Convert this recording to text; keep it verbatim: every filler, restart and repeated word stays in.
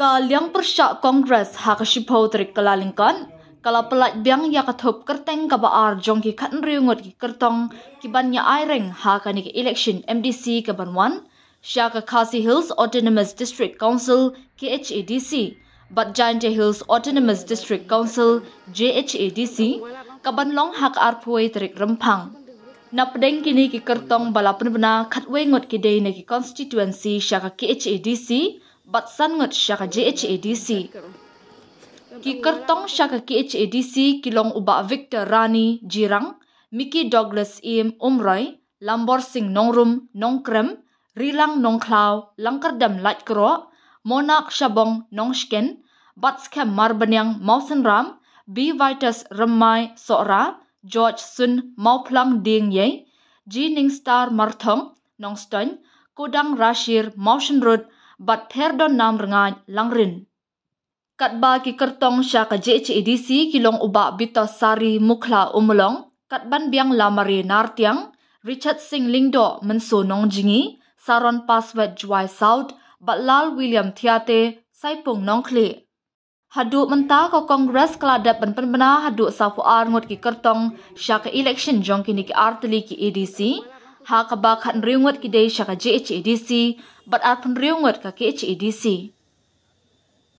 Ka liang pyrshah Congress ha ka shiphew tarik Kyllalyngkot ka la pyllait biang ïa ka thup kyrteng kaba ar jong ki khathynriew ngut ki kyrtong ki ban ïa ai reng ha kane ka election M D C ka ban wan sha ka Khasi Hills Autonomous District Council, K H A D C, bad Jaintia Hills Autonomous District Council, J H A D C, ka ban long ha ka arphew tarik Rymphang. Na pdeng kine ki kyrtong ba la pynbna, khatwei ngut ki dei na ki constituency sha ka K H A D C bad san ngut sha ka J H A D C. Ki kyrtong sha ka K H A D C ki long u Bah Victor Rani Jirang, Mickey Douglas Im Umroi, Lambor Sing Nongrum Nongkrem, Rilang Nongkhlaw Langkyrdem Laitkroh, Monak Shabong Nongshken, Batskhem Marbaniang Mawsynram, B Vitus Rymmai Sohra, George Sun Mawphlang Diengyei, G Ningstar Marthong Nongstoiñ, Kodang Rashir Mawshynrut, bad Pherdon Nam Rngaid Langrin. Katba ki kyrtong sha ka J H A D C ki long u Bah Bitos Sari Mukhla Umlong, Katban Biang Lamare Nartiang, Richard Singh Lyngdoh Mynso Nongjngi, Saron Paswet Jowai South, bad Lal William Thiate Saipung Nongkhlieh. Haduh mynta ka Congress ka la dep ban pynbna haduh sawphew ar ngut ki kyrtong sha ka election jong kine ki artylli ki A D C, ha kaba khathynriew ngut ki dei sha ka J H A D C bad arphew hynriew ngut ka K H A D C.